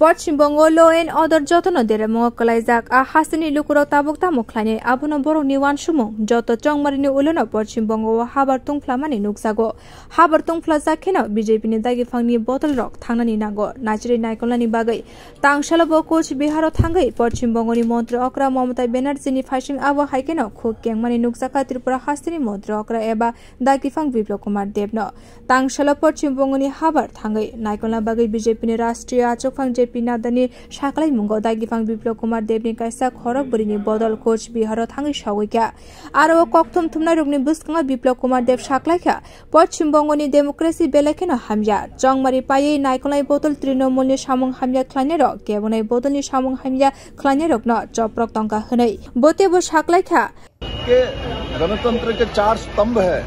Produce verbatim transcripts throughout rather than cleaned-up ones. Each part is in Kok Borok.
Poschim Bongo law and order jotono deremungo kwlaijak. A hasteni lukurok tabuk tamo khlainai, abono borokni uansukmung. Joto chongmarini ulono Poschim Bongo o habar tungphlamani nukjago. Habar tungphlajak kheno B J P ni dagipangni botolrok thangnani nango. Nachirwi naikolnani bagwi tangsalo bo Coach Bihar o thangwi Poschim Bongo ni Montri okra Mamata Banerjee ni phaising, abo hai kheno khuk kengmani nukjakha Tripura hasteni Montri okra eba dagipang Biplab Kumar Deb no. Tangsalo Poschim Bongo ni habar thangwi naikolna bagwi B J P ni Rashtriya Achukphang J P Nadda ni saklaimungo dagipang Biplab Kumar Deb ni kaisa khorok bwrwi ni bodol Coach Bihar o thangwi sogwi kha. Aro o kokthum thumnai rokni bwskango Biplab Kumar Deb saklai kha, Poschim Bongo ni democracy belai kheno hamya. Chongmari paiwi naikolnai bodol Trinamool ni samung hamya khlainai rok kebonai bodol ni samung hamya khlainai rokno choprok tongkha hwnwi. Bo teibo saklai kha. के गणतंत्र के चार स्तंभ है,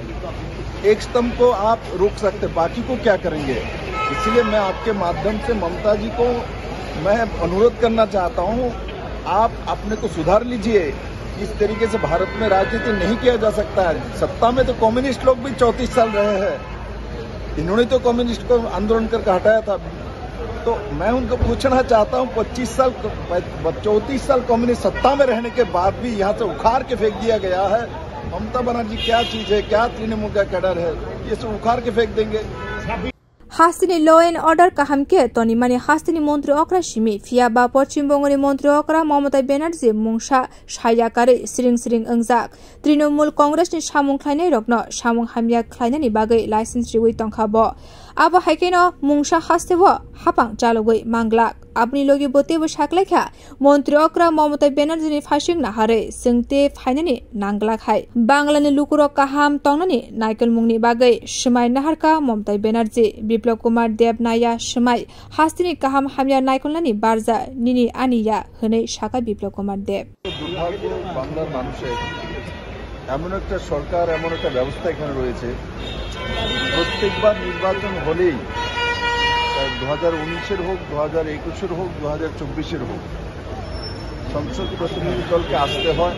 एक स्तंभ को आप रोक सकते, बाकी को क्या करेंगे? इसीलिए मैं आपके माध्यम से ममता जी को मैं अनुरोध करना चाहता हूँ, आप अपने को सुधार लीजिए। इस तरीके से भारत में राजनीति नहीं किया जा सकता है। सत्ता में तो कम्युनिस्ट लोग भी चौंतीस साल रहे हैं, इन्होंने तो कम्युनिस्ट को आंदोलन करके हटाया था। तो मैं उनको पूछना चाहता हूँ, पच्चीस साल, चौंतीस साल कम्युनिस्ट सत्ता में रहने के बाद भी यहाँ से उखाड़ के फेंक दिया गया है। ममता बनर्जी क्या चीज है, क्या तृणमूल का कैडर है, ये सब उखाड़ के फेंक देंगे। Hasteni law and order kaham khe tonimani hasteni montri okra simi, phiya ba Poschim Bongoni montri okra Mamata Banerjee mungsa saya karwi sring sring wngjak. Trinamool Congress ni samung khlainai rokno samung hamya khlainani bagwi license riwi tongkha bo. Abo hai kheno mungsa hasteo hapang chalogwi manglak. Aboni logi bo teibo saklaikha, montri okra Mamata Banerjee ni phaising naharwi chwng tei phainani nanglak hai. Bangla ni lukurok kaham tongnani naikolmungni bagwi swmai naharkha Mamata Banerjee. Biplab Kumar Deb naiya swmai hasteni kaham hamya naikolnani barja nini ani ya, hwnwi sakha Biplab Kumar Deb. দুর্ভাগ্য বাংলার মানুষের, এমন একটা সরকার, এমন একটা ব্যবস্থা এখানে রয়েছে, প্রত্যেকবার নির্বাচন হলেই, দু হাজার উনিশের হোক, দু হাজার একুশের হোক, দু হাজার চব্বিশের হোক, সংসদ প্রতিনিধি দলকে আসতে হয়।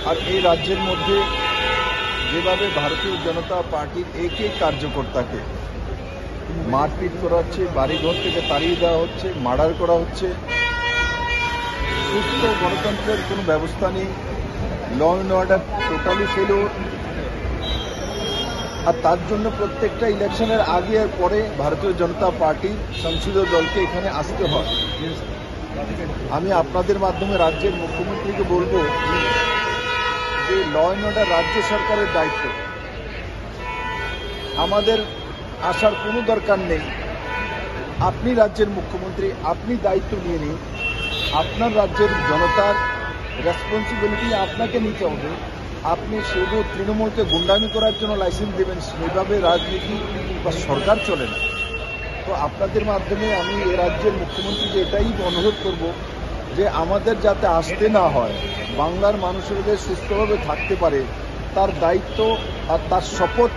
আর এই রাজ্যের মধ্যে যেভাবে ভারতীয় জনতা পার্টির এক এক কার্যকর্তাকে মারপিট করা হচ্ছে, বাড়িঘর থেকে তাড়িয়ে দেওয়া হচ্ছে, মার্ডার করা হচ্ছে। সুস্থ গণতন্ত্রের কোনো ব্যবস্থা নেই, law and order totally failure. আর তার জন্য প্রত্যেকটা ইলেকশনের আগে আর পরে ভারতীয় জনতা পার্টি সংসদীয় দলকে এখানে আসতে হয়। আমি আপনাদের মাধ্যমে রাজ্যের মুখ্যমন্ত্রীকে বলবো যে ল অ্যান্ড অর্ডার রাজ্য সরকারের দায়িত্ব, আমাদের আসার কোনো দরকার নেই। আপনি রাজ্যের মুখ্যমন্ত্রী, আপনি দায়িত্ব নিয়ে নিন। আপনার রাজ্যের জনতার রেসপন্সিবিলিটি আপনাকে নিতে হবে। আপনি শুধু তৃণমূলকে গুন্ডামি করার জন্য লাইসেন্স দেবেন, সেভাবে রাজনীতি বা সরকার চলে না। তো আপনাদের মাধ্যমে আমি এ রাজ্যের মুখ্যমন্ত্রীকে এটাই অনুরোধ করব যে আমাদের যাতে আসতে না হয়, বাংলার মানুষেরা যাতে সুস্থভাবে থাকতে পারে, তার দায়িত্ব আর তার শপথ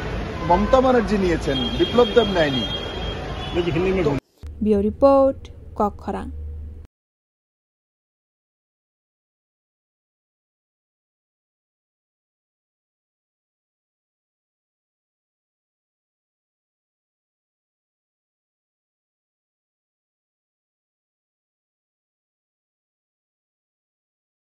মমতা ব্যানার্জি নিয়েছেন, বিপ্লব দেব নেয়নি। Bureau Report, Kokkhorang.